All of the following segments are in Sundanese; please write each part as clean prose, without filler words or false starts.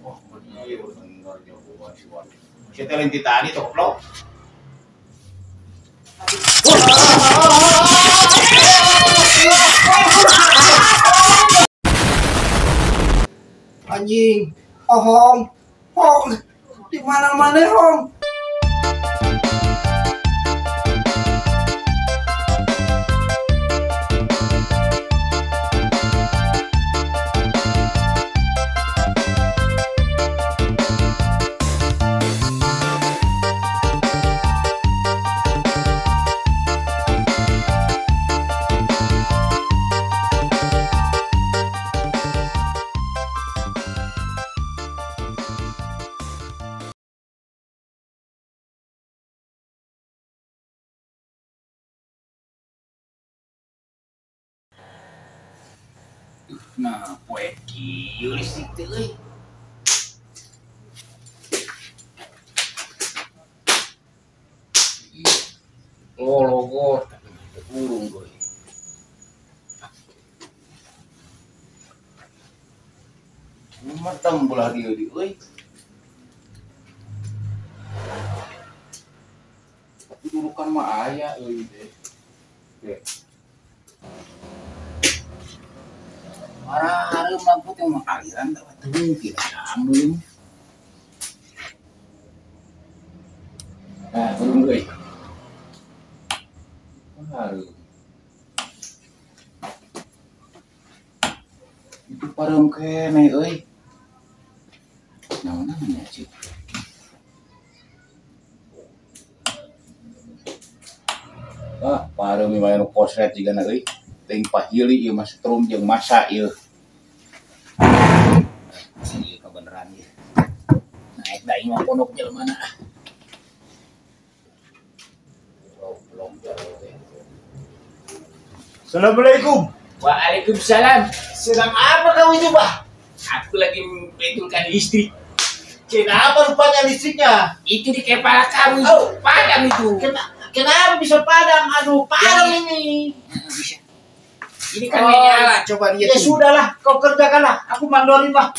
Wah, iya bener jagoan si Wadi. Kita lain tadi toplok. Anjing, ohong, hong, di mana-mana hong. Nah, poe kieu listrik teh euy. Oh, logo tapi burung euy. Matang belah dieu di euy. Tapi durukan mah aya euy teh. Teh. Marah lampu teh mah aliran teh teu mungkin sambung. Nah, burung euy. Hareum. Itu pareum keneh euy. Naon namanya sih? Ah, pareum mah nu kosret jigana euy. Teuing pahili ieu mah setrum jeung masa ieu. Ieu kabeneran ieu. Naik da ieu mah pondok jelema na. Assalamualaikum. Waalaikumsalam. Sedang apa kau itu, Bah? Aku lagi membetulkan listrik. Kenapa rupanya listriknya? Itu di kepala kamu. Oh, padam itu. Kenapa bisa padam? Aduh, padam ini. Bisa. Ini kan nyala, coba lihat. Ya sudahlah, kau kerjakanlah. Aku mandorin lah.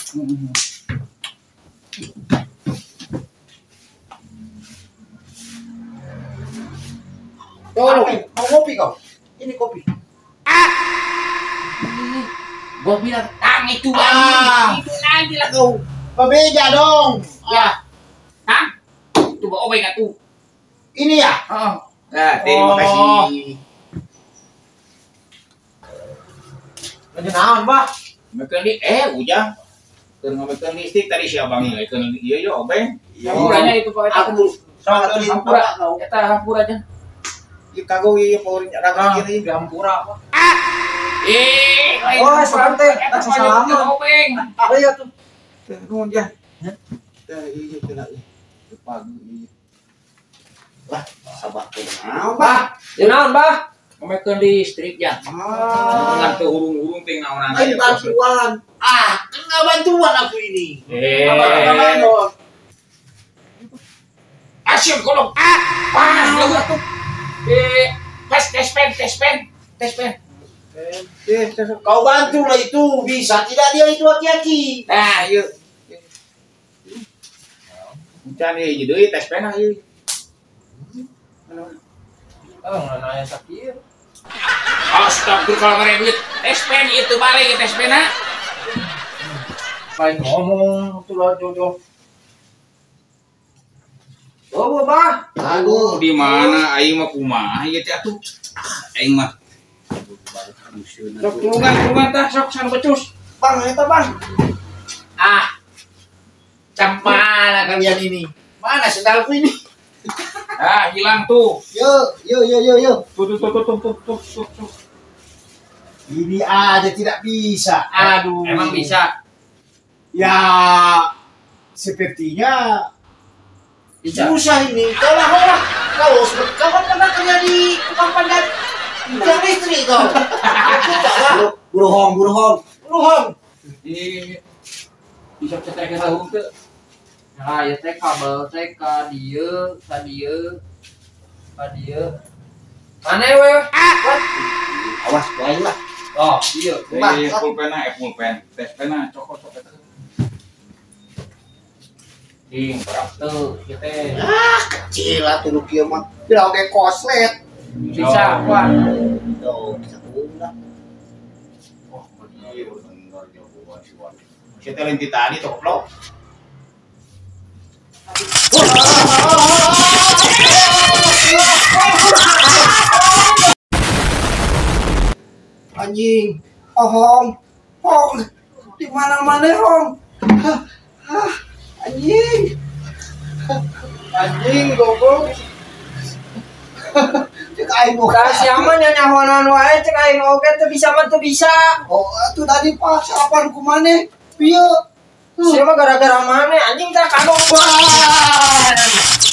Tolong, mau kopi kau? Ini kopi. Ah! Gua bilang tang itu ah. Itu nanti lah kau. Berbeda dong. Ya. Tang? Itu bawa obeng atuh. Ini ya? Heeh. Nah, terima kasih. Lagi naon, Pak? Mekeun di ujang. Keur ngamekeun listrik tadi si abang ieu keun ieu yo obeng. Hampuranya itu Pak eta. Aku salah hampura. Eta hampura aja. Ieu kagok ieu power raga ieu di hampura, Pak. Oh, santai. Salaman. Obeng. Iya tuh. Teh nuhun ya. Teh ieu teh ieu. Pagi ieu. Lah, sabar teh naon, Bah? Ya naon, Bah? Ngamekeun listrik ya. Ngan teu hurung-hurung teh naonan. Ayo bantuan. Ah, enggak bantuan aku ini. Asyik kolong. Ah, panas lu atuh. Tes pen. Kau bantu lah itu, bisa tidak dia itu aki-aki. Nah, yuk. Encan ieu deui tes pen ieu. Oh, nanya sakit. Astagfirullah kalau mere duit. Tes pen itu balik tes pena. Lain ngomong tuh lah jodoh. Oh, Bah. Aduh, di mana aing mah kumaha ieu teh atuh. Aing mah. Sok tulungan tah sok san becus. Bang, eta Bang. Ah. Cemana kalian ini? Mana sendalku ini? Ah, hilang tuh. Yo. Tuh. Ini aja tidak bisa. Aduh. Emang bisa? Ya, sepertinya bisa. Susah ini. Tolong. Kau kau kan pernah kerja di tukang pandan tiang listrik kau. Buruhong. Di bisa cetrek tahu teu. Nah, ya teh kabel teh ka dieu, ka dieu. Mana we? Awas lain lah. Oh, iya. Pulpen, tes pena, cokot eta. Ding, berak teu ieu teh. Ah, kecil atuh nu kieu mah. Pira oge koslet. Bisa, kuat. Tuh, bisa lah. Oh, iya bener jagoan si Wan. Si teh lain ti tadi tuh goblok. Anjing, ohong, hong, di mana-mana hong. Hah, hah, anjing, anjing, goblok. Cek aing buka. Tah sia mah nyanyahonan wae cek aing oge teu bisa mah teu bisa. Oh, atuh tadi pak, salapan ku maneh? Pieu? Sia mah gara-gara maneh anjing tah kagok. Wah.